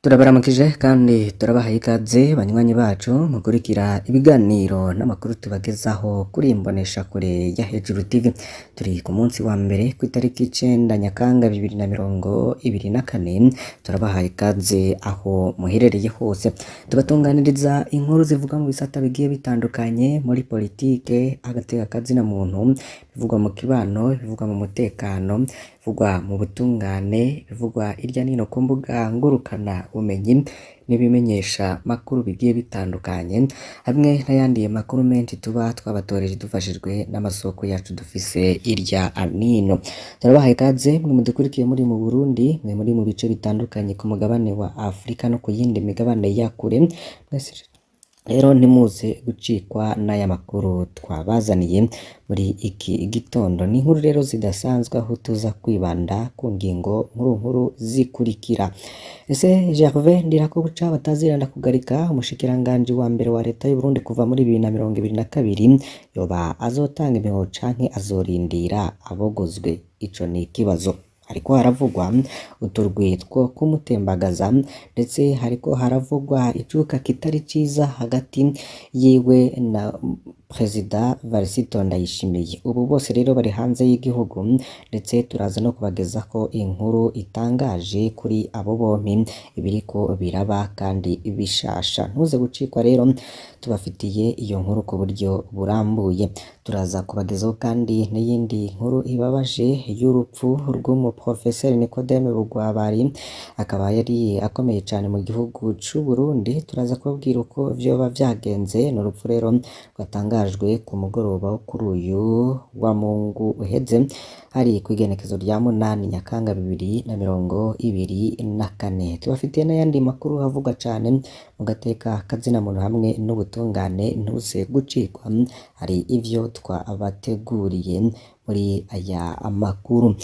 Turabaramukije kandi turabahaye ikaze banywanyi bacu mukurikira ibiganiro n'amakuru tubagezaho kuri imboneshakure ya Hejuru TV. Turi ku munsi wa mbere kw'itariki 9 Nyakanga 2024, turabahaye ikaze aho muherereye hose. Tubatunganiriza inkuru zivuga mu bisata bigiye bitandukanye muri politike, agateka kazina muntu, ibivugwa mu kibano, ibivugwa mu mutekano, ibivugwa mu butungane, ibivugwa hirya no hino ku mbuga ngurukana bumenyi n'ibimenyesha makuru bigiye bitandukanye, hamwe n'ayandi makuru menshi tuba twabatoreje dufashijwe n'amasoko yacu dufise hirya nino. Turabahaye ikaze mwe mudukurikiye muri mu Burundi, mwe muri mu bice bitandukanye ku mugabane wa Afrika no ku yindi migabane ya kure, mwese rero ntimuze gucikwa n'aya makuru twabazaniye muri iki gitondo. Ni inkuru rero zidasanzwe aho tuza kwibanda ku ngingo nkuru nkuru zikurikira. Ese Gervais Ndirakobuca bataziranda kugarika umushikiranganji wa mbere wa leta y'u Burundi kuva muri 2022 yoba azotanga imihoho canke azorindira abogozwe? Ico ni ikibazo. Hariko haravugwa uturwi two kumutembagaza, ndetse hariko haravugwa icuka kitari ciza hagati yiwe na Perezida Varisito Ndayishimiye. Ubu bose rero bari hanze y'igihugu, ndetse turaza no kubagezaho inkuru itangaje kuri abo bompi ibiriko biraba kandi bishasha. Ntuze gucikwa rero, tubafitiye iyo nkuru ku buryo burambuye. Turaza kubagezaho kandi n'iyindi nkuru ibabaje y'urupfu rw'umuprofeseri Nicodeme Bugwabari, akaba yari akomeye cane mu gihugu c'u Burundi. Turaza kubabwira uko vyoba vyagenze. Ni urupfu rero rwatangajwe ku mugoroba wo kuri uyu wa Mungu uheze, hari kw'igenekezo rya 8 Nyakanga 2024. Tubafitiye n'ayandi makuru avugwa cane mu gateka kazina muntu hamwe n'ubutungane, ntuze gucikwa, hari ivyo twabateguriye muri aya makuru.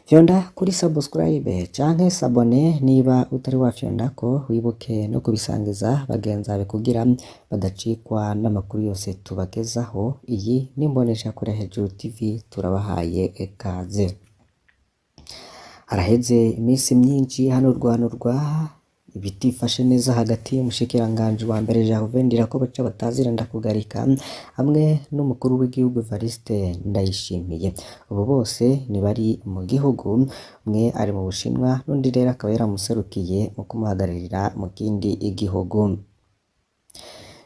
Fyonda kuri subscribe canke sabone niba utari wafyondako, wibuke no kubisangiza bagenzi bawe kugira badacikwa n'amakuru yose tubagezaho. Iyi ni imboneshakure Hejuru TV, turabahaye ikaze. Haraheze iminsi myinshi hanurwanurwa ibitifashe neza hagati y'umushikiranganji wa mbere Gervais Ndirakobuca bataziranda kugarika hamwe n'umukuru w'igihugu Evariste Ndayishimiye. Ubu bose ntibari mu gihugu, umwe ari mu Bushinwa n'undi rero akaba yaramuserukiye mu kumuhagararira mu kindi gihugu.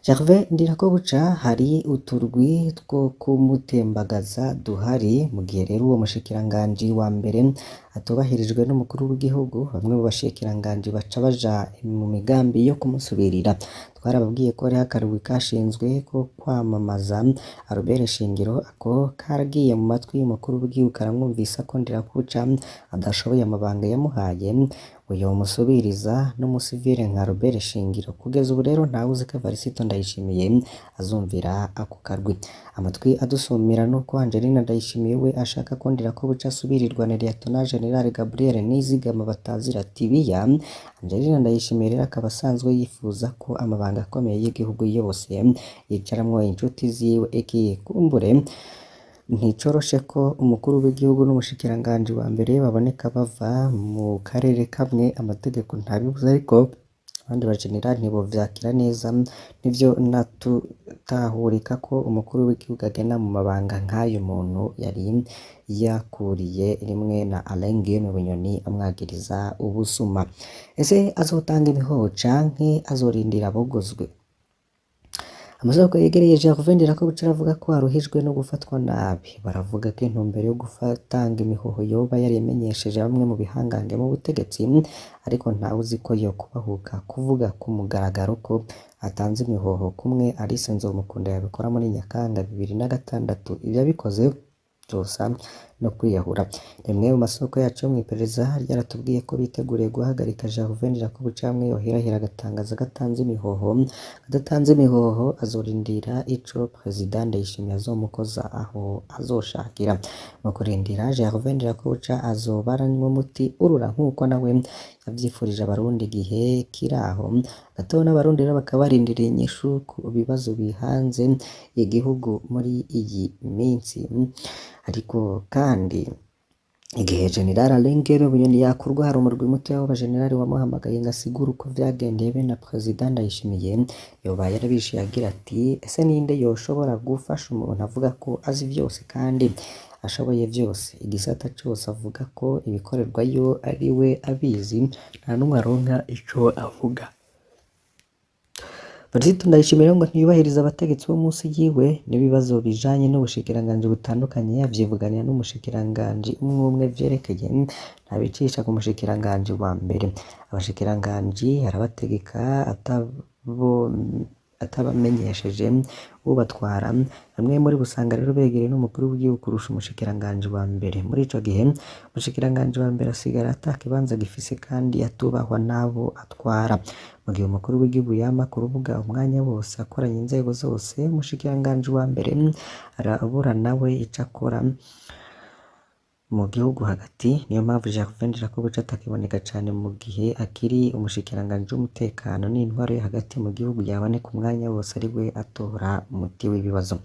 Gervais Ndirakobuca hari uturwi two kumutembagaza duhari, mu gihe rero uwo mushikiranganji wa mbere atubahirijwe n'umukuru w'igihugu, bamwe mu bashikiranganji baca baja mu migambi yo kumusubirira. Twarababwiye ko hariho akarwi kashinzwe ko kwamamaza Albert Shingiro, ako karagiye mu matwi y'umukuru w'igihugu karamwumvisa ko Ndirakobuca adashoboye amabanga yamuhaye, uyo musubiriza n'umusivile nka Albert Shingiro. Kugeza ubu rero ntawuzi ko Evariste Ndayishimiye azumvira ako karwi. Amatwi adusumira nuko Angelina Ndayishimiye we ashaka ko Ndirakobuca asubirirwa na Lieutenant General Gabriel Nizigama batazira Tibiya. Angelina Ndayishimiye rero akaba asanzwe yifuza ko amabanga akomeye y'igihugu yose yicaramwo inshuti ziwe. Iki kumbure nticoroshe ko umukuru w'igihugu n'umushikiranganji wa mbere baboneka bava mu karere kamwe, amategeko ntabibuza, ariko abandi bajenerali ntibovyakira neza. Nivyo natutahurika ko umukuru w'igihugu agena mu mabanga nk'ayo muntu yari yakuriye rimwe na Alain Guillaume Bunyoni amwagiriza ubusuma. Ese azotanga imihoho canke azorindira abogozwe? Amasoko yegereye Gervais Ndirakobuca aravuga ko aruhijwe no gufatwa nabi. Baravuga ko intumbero yo gutanga imihoho yoba yarimenyesheje bamwe mu bihangange mu butegetsi, ariko ntawuzi ko yokubahuka kuvuga ku mugaragaro ko atanze imihoho kumwe Alice Nzomukunda yabikora muri Nyakanga 2006. Ivyo abikoze vyosa no kwiyahura. Rimwe mu masoko yacu yo mw'iperereza ryaratubwiye ko biteguriye guhagarika Gervais Ndirakobuca hamwe yohirahira agatangaza ko atanze imihoho. Adatanze imihoho azorindira ico Perezida Ndayishimiye azomukoza aho azoshakira. Mu kurindira, Gervais Ndirakobuca azoba aranywa umuti urura nkuko nawe yavyifurije abarundi igihe kiraho. Hagati aho n'abarundi rero bakaba barindiriye inyishu ku bibazo bihanze igihugu muri iyi minsi. Ariko kandi Igihe General Alain Bunyoni yakurwa, hari umurwi mutoya w'abajenerali wamuhamagaye ngo asigure uko vyagendeye be na Perezida Ndayishimiye. Yoba yarabishuye agira ati: "Ese ninde yoshobora gufasha umuntu avuga ko azi vyose kandi ashoboye vyose? Igisata cose avuga ko ibikorerwayo ari we abizi, nta n'umwe aronka ico avuga." Varisito Ndayishimiye ngo ntiyubahiriza abategetsi bo munsi yiwe, n'ibibazo bijanye n'ubushikiranganji butandukanye avyivuganira n'umushikiranganji umwe umwe vyerekeye, ntabicisha ku mushikiranganji wa mbere. Abashikiranganji arabategeka atabamenyesheje ubatwara. Bamwe muri bo usanga rero begereye n'umukuru w'igihugu kurusha umushikiranganji wa mbere. Muri ico gihe umushikiranganji wa mbere asigara ata kibanza gifise kandi atubahwa n'abo atwara. Mu gihe umukuru w'igihugu yama ku rubuga umwanya wose akoranya inzego zose, umushikiranganji wa mbere arabura nawe ico akora mu gihugu hagati. Niyo mpamvu Gervais Ndirakobuca atakiboneka cane mu gihe akiri umushikiranganji w'umutekano n'intwaro yo hagati mu gihugu, yaboneka umwanya wose ari we atora umuti w'ibibazo.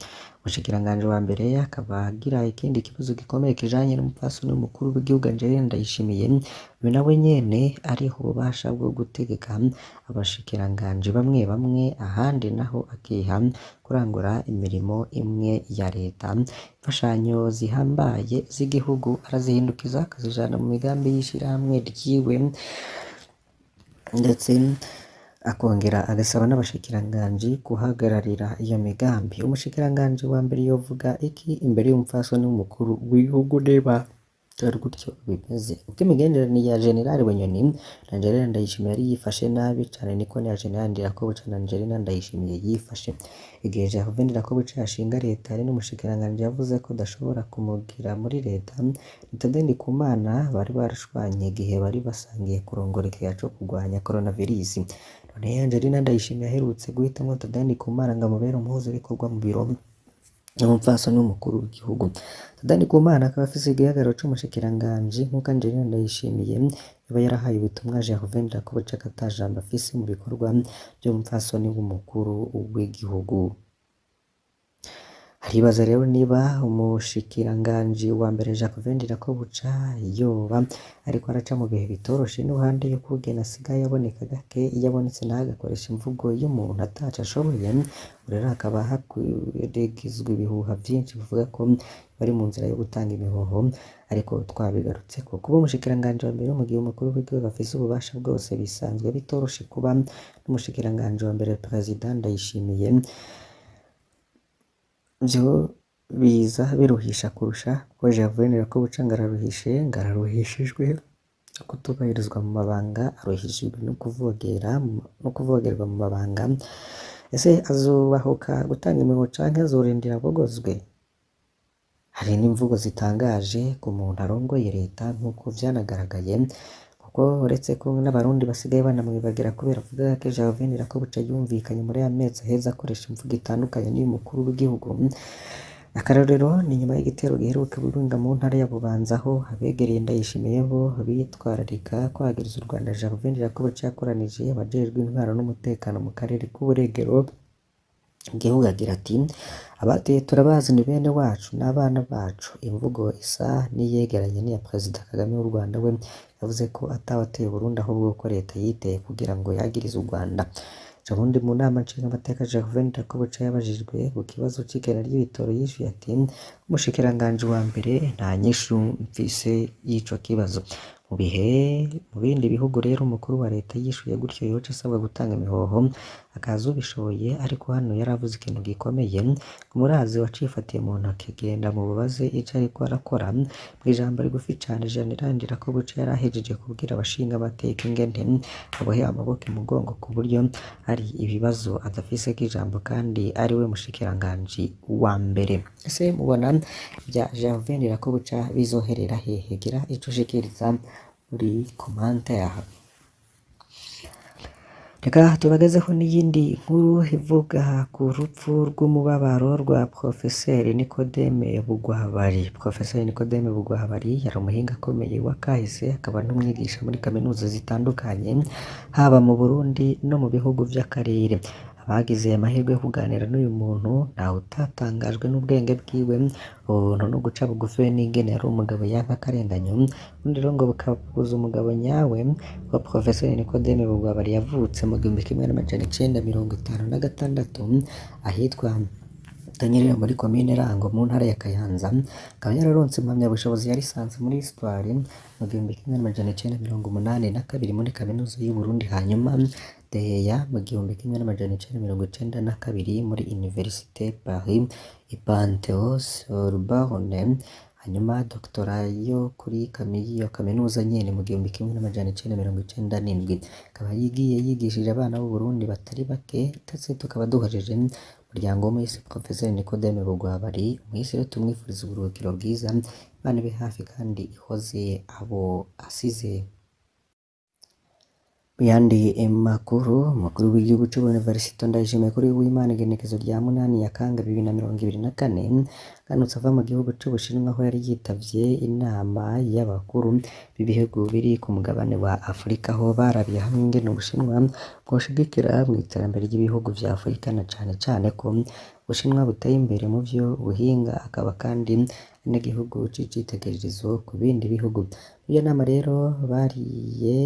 Umushikiranganji wa mbere akaba agira ikindi kibazo gikomeye kijanye n'umupfasoni w'umukuru w'igihugu Angeline Ndayishimiye, uyu nawe nyene ariha ububasha bwo gutegeka abashikiranganji bamwe bamwe, ahandi naho akiha kurangura imirimo imwe ya leta. Imfashanyo zihambaye z'igihugu arazihindukiza akazijana mu migambi y'ishirahamwe ryiwe, ndetse akongera agasaba n'abashikiranganji guhagararira iyo migambi. Umushikiranganji wa mbere yovuga iki imbere y'umupfasoni w'umukuru w'igihugu niba atari gutyo bimeze? Uko imigenderanire ya General Bunyoni na Angelina Ndayishimiye yari yifashe nabi cane, niko n'iya General Ndirakobuca na Angelina Ndayishimiye yifashe. Igihe Gervais Ndirakobuca yashinga leta, hari n'umushikiranganji yavuze ko adashobora kumugira muri leta. Ni Tade Ndikumana bari barashwanye igihe bari basangiye kurongora ikigega co kurwanya coronavirus. None Angelina Ndayishimiye aherutse guhitamwo Tade Ndikumana ngo amubere umuhuzabikorwa mu biro n'umupfasoni w'umukuru w'igihugu. Tade Ndikumana akaba afise igihagararo c'umushikiranganji nk'uko Angelina Ndayishimiye yoba yarahaye ubutumwa Gervais Ndirakobuca ko ata jambo afise mu bikorwa vy'umupfasoni w'umukuru w'igihugu. Haribaza rero niba umushikiranganji wa mbere Gervais Ndirakobuca yoba ariko araca mu bihe bitoroshe, n'iruhande y'ukungene asigaye aboneka gake, iyo abonetse nawe agakoresha imvugo y'umuntu ataco ashoboye. Ubu rero hakaba hakwiragizwa ibihuha vyinshi bivuga ko bari mu nzira yo gutanga imihoho, ariko twabigarutseko. Kuba umushikiranganji wa mbere mu gihe umukuru w'igihugu afise ububasha bwose bisanzwe bitoroshe. Kuba n'umushikiranganji wa mbere Perezida Ndayishimiye vyo biza biruhisha kurusha, kuko Gervais Ndirakobuca ngo araruhishe, ngo araruhishijwe no kutubahirizwa mu mabanga, aruhishijwe no kuvogera no kuvogerwa mu mabanga. Ese azubahuka gutanga imihoho canke azorindira abogozwe? Hari n'imvugo zitangaje ku muntu arongoye leta nk'uko vyanagaragaye, kuko uretse ko n'abarundi basigaye banamwibagira kubera avuga ko Gervais Ndirakobuca yumvikanye muri ya mezi aheze akoresha imvugo itandukanye n'iy'umukuru w'igihugu. Akarorero ni nyuma y'igitero giheruka Burunga mu ntara ya Bubanza, aho abegereye Ndayishimiye bo bitwararika kwagiriza u Rwanda. Gervais Ndirakobuca yakoranije abajejwe intwaro n'umutekano mu karere k'uburengero igihugu agira ati: "Abateye turabazi, ni bene wacu n'abana bacu." Imvugo isa n'iyegeranye n'iya Perezida Kagame w'u Rwanda, we yavuze ko atawateye Burundi ahubwo ko leta yiteye kugira ngo yagirize u Rwanda. Ejobundi mu nama nshingamateka Gervais Ndirakobuca yabajijwe ku kibazo c'ikena ry'ibitoro, yishuye ati: "Umushikiranganji wa mbere nta nyishu mfise y'ico kibazo." Mu bihe mu bindi bihugu rero umukuru wa leta yishuye gutyo yoca asabwa gutanga imihoho akaza ubishoboye, ariko hano yaravuze ikintu gikomeye. Murazi wacifatiye mu ntoke, genda mubabaze ico ariko arakora. Mw'ijambo rigufi cane General Ndirakobuca yarahejeje kubwira abashingamateka ingene aboheye amaboko imugongo ku buryo hari ibibazo adafiseko ijambo kandi ariwe mushikiranganji wa mbere. Ese mubona ivya Gervais Ndirakobuca bizoherera hehe? Gira ico ushikiriza muri commentaire. Reka tubagezeho n'iyindi nkuru ivuga ku rupfu rw'umubabaro rwa Profeseri Nikodeme Bugwabari. Profeseri Nikodeme Bugwabari yari umuhinga akomeye wa kahise, akaba n'umwigisha muri kaminuza zitandukanye, haba mu Burundi no mu bihugu vy'akarere. Abagize amahirwe yo kuganira n'uyu muntu ntawe utatangajwe n'ubwenge bwiwe, ubuntu no guca bugufi be n'ingene yari umugabo yanka akarenganyo, ubundi rero ngo bukabuza umugabo nyawe wa Professeur Nicodeme Bugwabari yavutse mu 1956 ahitwa Tanyerera muri komine Rango mu ntara ya Kayanza, akaba yararonse impamyabushobozi ya lisansi muri Histoire mu 1982 muri kaminuza y'Uburundi, hanyuma DEA mu 1992 muri Université Paris Panthéon-Sorbonne, hanyuma doctorat yo kuri iyo kaminuza nyene mu 1997. Akaba yigiye yigishije abana b'Uburundi batari bake, ndetse tukaba duhojeje umuryango w'umuhisi Professeur Nicodeme Bugwabari. Umuhisi rero tumwifuriza uburuhukiro bwiza, Imana ibe hafi kandi ihoze abo asize. Mu yandi makuru, umukuru w'igihugu c'Uburundi Evariste Ndayishimiye kuri uyu w'Imana igenekerezo rya 8 Nyakanga 2024 aganutse ava mu gihugu c'Ubushinwa aho yari yitavye inama y'abakuru b'ibihugu biri ku mugabane wa Afrika, aho barabiye hamwe ingene Ubushinwa bwoshigikira mw'iterambere ry'ibihugu vya Afrika na cane cane ko Ubushinwa buteye imbere mu vy'ubuhinga, akaba kandi n'igihugu c'icitegererezo ku bindi bihugu. Muri iyo nama rero bariye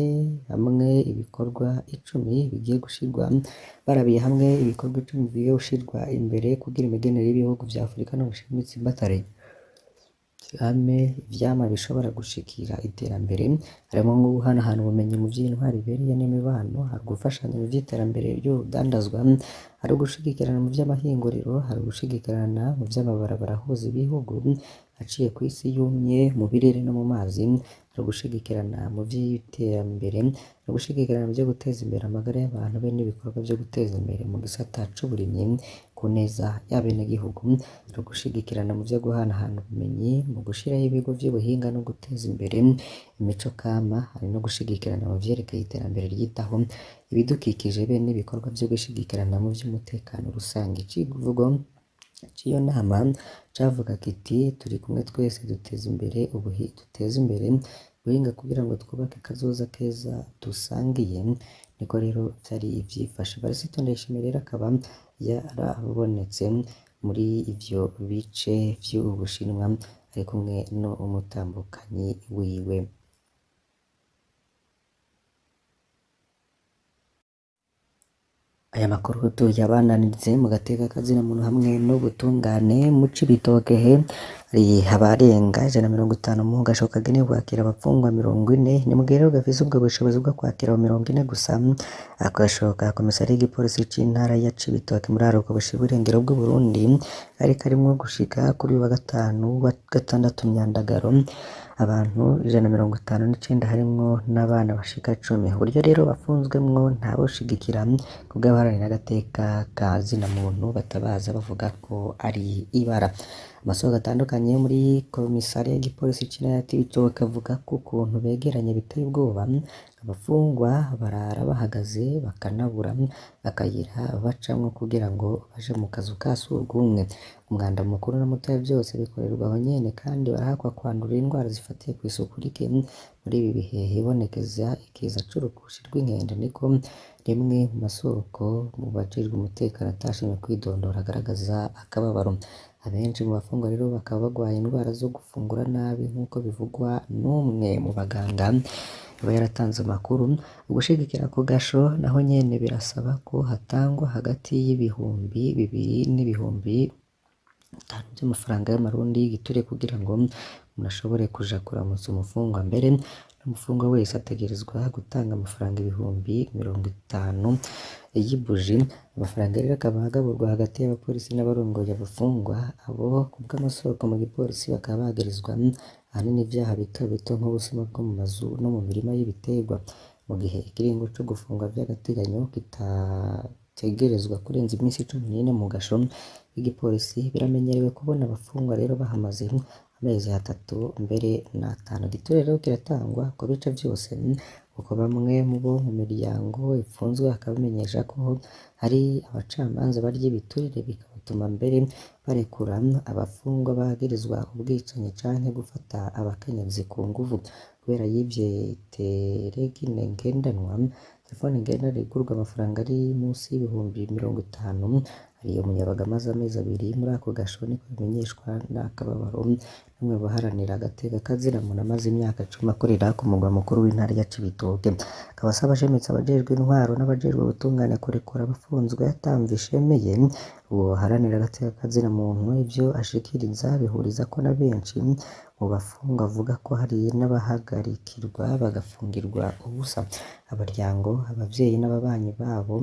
hamwe ibikorwa icumi bigiye gushirwa barabiye hamwe ibikorwa icumi bigiye gushirwa imbere kugira imigenere y'ibihugu vya Afrika n'Ubushinwa itsimbatare hame ivyama bishobora gushikira iterambere, harimwo nko guhanahana ubumenyi mu vy'intwaro ibereye n'imibano, hari ugufashanya mu vy'iterambere ry'urudandazwa, hari ugushigikirana mu vy'amahinguriro, hari ugushigikirana mu vy'amabarabara ahuza ibihugu aciye kw'isi yumye, mu birere no mu mazi, hari ugushigikirana mu vy'iterambere, hari ugushigikirana mu vyo guteza imbere amagara y'abantu be n'ibikorwa vyo guteza imbere mu gisata c'uburimyi ku neza y'abenegihugu, hari ugushigikirana mu vyo guhanahana ubumenyi, mu gushiraho ibigo vy'ubuhinga no guteza imbere imico kama, hari no gushigikirana mu vyerekeye iterambere ryitaho ibidukikije be n'ibikorwa vyo gushigikirana mu vy'umutekano rusangi. Icivugo c'iyo nama cavuga kiti turi kumwe twese duteze imbere duteze imbere ubuhinga kugira ngo twubake kazoza keza dusangiye. Niko rero vyari vyifashe. Evariste Ndayishimiye rero akaba yarabonetse muri ivyo bice vy'Ubushinwa ari kumwe n'umutambukanyi wiwe. Aya makuru tuyabandanirize mu gateka kazina muntu hamwe n'ubutungane mu Cibitoke he hari abarenga 150 mu gasho kagenewe kwakira abapfungwa 40, ni mu gihe rero gafise ubwo bushobozi bwo kwakira abo 40 gusa. Ako gasho ka komisariya y'igipolisi c'intara ya Cibitoke muri Aruko bushira uburengero bw'Uburundi kari karimwo gushika kuri uyu wa gatanu wa gatandatu Myandagaro abantu 159 harimwo n'abana bashika 10. Uburyo rero bafunzwemwo ntaboshigikira kubw'abaharanira agateka ka zina muntu batabaza bavuga ko ari ibara. Amasoko atandukanye yo muri komisariya y'igipolisi c'intara ya Cibitoke avuga ko ukuntu begeranye biteye ubwoba, abafungwa barara bahagaze bakanabura akayira bacamwo kugira ngo baje mu kazu ka surwumwe. Umwanda mukuru na mutoya vyose bikorerwa aho nyene kandi barahakwa kwandura indwara zifatiye kw'isuku rike. Muri ibi bihe hibonekeza ikiza c'urukushi rw'inkende, niko rimwe mu masoko mu bajejwe umutekano atashimye kwidondora agaragaza akababaro. Abenshi mu bafungwa rero bakaba bagwaye indwara zo gufungura nabi nk'uko bivugwa n'umwe mu baganga aba yaratanze amakuru. Ugushigikira ako gasho naho nyene birasaba ko hatangwa hagati y'ibihumbi 2 n'ibihumbi 5 vy'amafaranga y'amarundi y'igiture kugira ngo umuntu ashobore kuja kuramutsa umufungwa. Mbere n'umufungwa wese ategerezwa gutanga amafaranga 50,000 y'ibuji. Amafaranga rero akaba agaburwa hagati y'abapolisi n'abarongoye abafungwa. Abo kubw'amasoko mu gipolisi bakaba bagirizwa ahanini ivyaha bito bito nk'ubusuma bwo mu mazu no mu mirima y'ibiterwa, mu gihe ikiringo co gufungwa vy'agateganyo kitategerezwa kurenza imisi 14 mu gasho k'igipolisi. Biramenyerewe kubona abafungwa rero bahamaze amezi 3 mbere n'5. Igiture rero kiratangwa ku bice vyose, kuko bamwe mu bo mu miryango ifunzwe bakabamenyesha ko hari abacamanza barya ibiturire bikabatuma mbere barekura abafungwa bagirizwa ubwicanyi canke gufata abakenyezi ku nguvu. Kubera yivye teregine ngendanwa, Telefone ngendanwa igurwa amafaranga ari munsi y'ibihumbi 50. Hari umuyabaga amaze amezi 2 muri ako gasho, niko bimenyeshwa n'akababaro n'umwe mu baharanira agateka kazina muntu amaze imyaka 10 akorera ku mugwa mukuru w'intara ya Cibitoke. Akaba asaba ashimitse abajejwe intwaro n'abajejwe ubutungane kurekura abafunzwe atamvo ishemeye. Uwo aharanira agateka kazina muntu ivyo ashikiriza bihurizako na benshi mu bafungwa, avuga ko hari n'abahagarikirwa bagafungirwa ubusa. Abaryango, abavyeyi n'ababanyi babo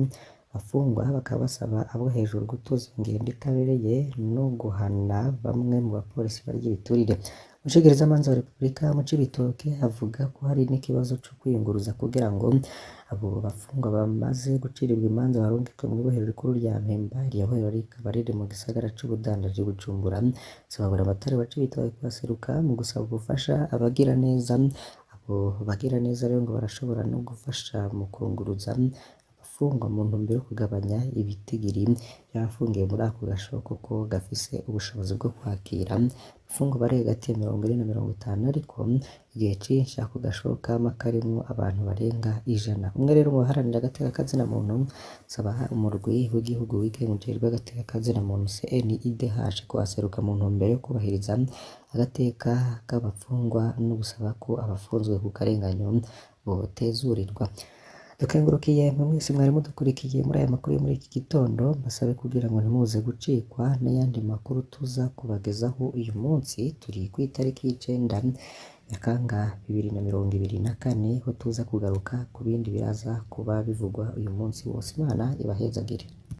bafungwa bakaba basaba abo hejuru gutuza ingendo itabereye no guhana bamwe mu bapolisi barya ibiturire. Umushikirizamanza wa Repubulika mu Cibitoke avuga ko hari n'ikibazo co kwiyunguruza kugira ngo abo bafungwa bamaze gucirirwa imanza barungikwe mw'ibohero rikuru rya Mpimba. Iryo bohero rikaba riri mu gisagara c'ubudandaji Bujumbura. Asaba buramatari wa Cibitoke kuhaseruka mu gusaba ubufasha abagiraneza. Abo bagiraneza rero ngo barashobora no gufasha mu kunguruza abafungwa mu ntumbero yo kugabanya ibitigiri vy'abafungiwe muri ako gasho, kuko gafise ubushobozi bwo kwakira abafungwa bari hagati ya 40 na 50, ariko igihe cinshi ako gasho kama karimwo abantu barenga 100. Umwe rero mu baharanira agateka kazina muntu asaba umurwi w'igihugu wigenga ujejwe agateka kazina muntu CNIDH kuhaseruka mu ntumbero yo kubahiriza agateka k'abafungwa no gusaba ko abafunzwe ku karenganyo botezurirwa. Dukengurukiye mwe mwese mwari mudukurikiye muri aya makuru yo muri iki gitondo, mbasabe kugira ngo ntimuze gucikwa n'ayandi makuru tuza kubagezaho uyu munsi. Turi kw'itariki 9 Nyakanga 2024, ho tuza kugaruka ku bindi biraza kuba bivugwa uyu munsi wose. Imana ibahezagire.